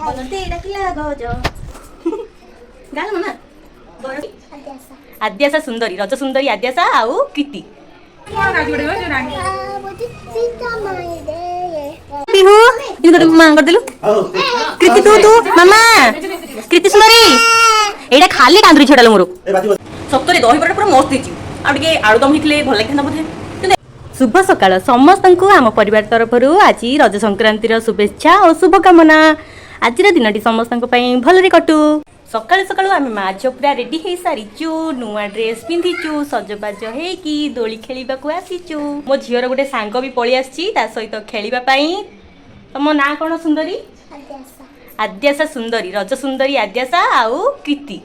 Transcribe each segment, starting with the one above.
ବନତେ ଡାକିଲା ଗଜ। ଗାଲ ମାମା। ଆଦ୍ୟାସା ସୁନ୍ଦରୀ, ରଜ ସୁନ୍ଦରୀ ଆଦ୍ୟାସା ଆଉ କୀର୍ତ୍ତି। ପିହୁ ମା କରିଦେଲୁ। କୀର୍ତ୍ତି, ତୁ ତୁ ମାମା। କୀର୍ତ୍ତି ସୁନ୍ଦରୀ, ଏଇଟା ଖାଲି କାନ୍ଦୁରି ଝିଅଟା ମୋର। ସତରେ ଦହିବରାଟା ପୁରା ମସ୍ତ ହେଇଛି। ଆଉ ଟିକେ ଆଳୁଦମ ହେଇଥିଲେ ଭଲ ଲାଗିଥାନ୍ତା ବୋଧେ। କିନ୍ତୁ ଶୁଭ ସକାଳ ସମସ୍ତଙ୍କୁ। ଆମ ପରିବାର ତରଫରୁ ଆଜି ରଜ ସଂକ୍ରାନ୍ତିର ଶୁଭେଚ୍ଛା ଓ ଶୁଭକାମନା। ଆଜିର ଦିନଟି ସମସ୍ତଙ୍କ ପାଇଁ ଭଲରେ କଟୁ। ସକାଳୁ ସକାଳୁ ଆମେ ମା ଝିଅ ପୁରା ରେଡି ହେଇସାରିଛୁ। ନୂଆ ଡ୍ରେସ୍ ପିନ୍ଧିଛୁ, ସଜବାଜ ହେଇକି ଦୋଳି ଖେଳିବାକୁ ଆସିଛୁ। ମୋ ଝିଅର ଗୋଟେ ସାଙ୍ଗ ବି ପଳେଇ ଆସିଛି ତା ସହିତ ଖେଳିବା ପାଇଁ। ତମ ନାଁ କ'ଣ ସୁନ୍ଦରୀ? ଆଦ୍ୟାସା ସୁନ୍ଦରୀ, ରଜ ସୁନ୍ଦରୀ ଆଦ୍ୟାସା ଆଉ କୀର୍ତ୍ତି।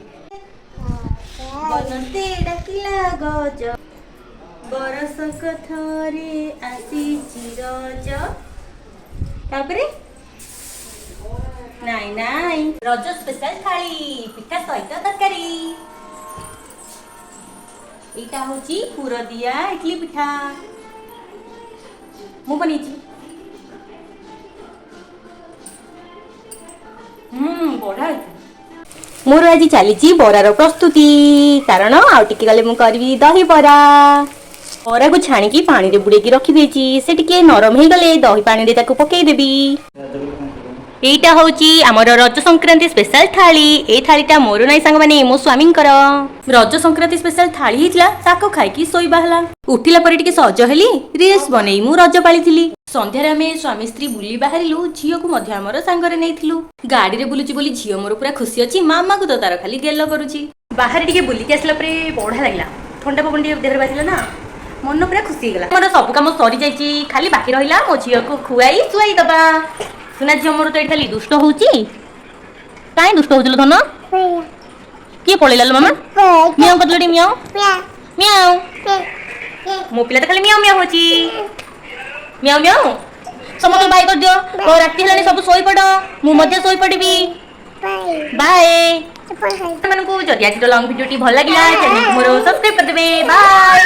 ବନତେ ଡାକିଲା ଗଜ, ବରଷକ ଥରେ ଆସିଛି ରଜ। ତାପରେ ନାଇଁ ନାଇଁ, ରଜ ସ୍ପେଶାଲ ଥାଳି, ପିଠା ସହିତ ତରକାରୀ। ଏଇଟା ହଉଛି ପୁରଦିଆ ଇଡଲି ପିଠା, ମୁଁ ବନେଇଛି। ବଢିଆ ହେଇଛି। ମୋର ଆଜି ଚାଲିଛି ବରାର ପ୍ରସ୍ତୁତି, କାରଣ ଆଉ ଟିକେ ଗଲେ ମୁଁ କରିବି ଦହି ବରା। ବରାକୁ ଛାଣିକି ପାଣିରେ ବୁଡେଇକି ରଖିଦେଇଛି। ସେ ଟିକେ ନରମ ହେଇଗଲେ ଦହି ପାଣିରେ ତାକୁ ପକେଇଦେବି। ଏଇଟା ହଉଛି ଆମର ରଜ ସଂକ୍ରାନ୍ତି ସ୍ପେଶାଲ ଥାଳି। ଏଇ ଥାଳିଟା ମୋର ନାହିଁ ସାଙ୍ଗମାନେ, ମୋ ସ୍ୱାମୀଙ୍କର। ରଜ ସଂକ୍ରାନ୍ତି ସ୍ପେଶାଲ ଥାଳି ହେଇଥିଲା, ତାକୁ ଖାଇକି ଶୋଇବା ହେଲା। ଉଠିଲା ପରେ ଟିକେ ସଜ ହେଲି, ରିଲ୍ସ ବନେଇ ମୁଁ ରଜ ପାଳିଥିଲି। ସନ୍ଧ୍ୟାରେ ଆମେ ସ୍ୱାମୀ ସ୍ତ୍ରୀ ବୁଲି ବାହାରିଲୁ। ଝିଅକୁ ମଧ୍ୟ ଆମର ସାଙ୍ଗରେ ନେଇଥିଲୁ। ଗାଡ଼ିରେ ବୁଲୁଛି ବୋଲି ଝିଅ ମୋର ପୁରା ଖୁସି ଅଛି। ମାମାକୁ ତ ତାର ଖାଲି ଗେଲ କରୁଛି। ବାହାରେ ଟିକେ ବୁଲିକି ଆସିଲା ପରେ ବଢିଆ ଲାଗିଲା। ଥଣ୍ଡା ପବନ ଟିକେ ଦେହରେ ବାଜିଲା ନା, ମନ ପୁରା ଖୁସି ହେଇଗଲା। ମୋର ସବୁ କାମ ସରିଯାଇଛି, ଖାଲି ବାକି ରହିଲା ମୋ ଝିଅକୁ ଖୁଆଇ ଶୁଆଇ ଦବା। ସୁନା ଝିଅ ମୋର ତ ଏଠି ଖାଲି ଦୁଷ୍ଟ ହଉଛି। କାହିଁ ଦୁଷ୍ଟ ହଉଥିଲୁ ଧନ? କିଏ ପଳେଇଲା ଲୋ ମାମା? ମିଆଁ କରିଦେଲୁ ଟିକେ, ମିଆଁ ମିଆଁ। ମୋ ପିଲା ତ ଖାଲି ମିଆଁ ମିଆଁ ହଉଛି, ମିଆଁ ମିଆଁ। ସମସ୍ତଙ୍କୁ ବାଇ କରିଦିଅ। ଓ, ରାତି ହେଲାଣି, ସବୁ ଶୋଇପଡ। ମୁଁ ମଧ୍ୟ ଶୋଇପଡିବି। ବାଏ। ମାନଙ୍କୁ ଯଦି ଆଜିର ଲଙ୍ଗ ଭିଡ଼ିଓଟି ଭଲ ଲାଗିଲା, ଚ୍ୟାନେଲକୁ ମୋର ସବସ୍କ୍ରାଇବ କରିଦେବେ। ବାଏ।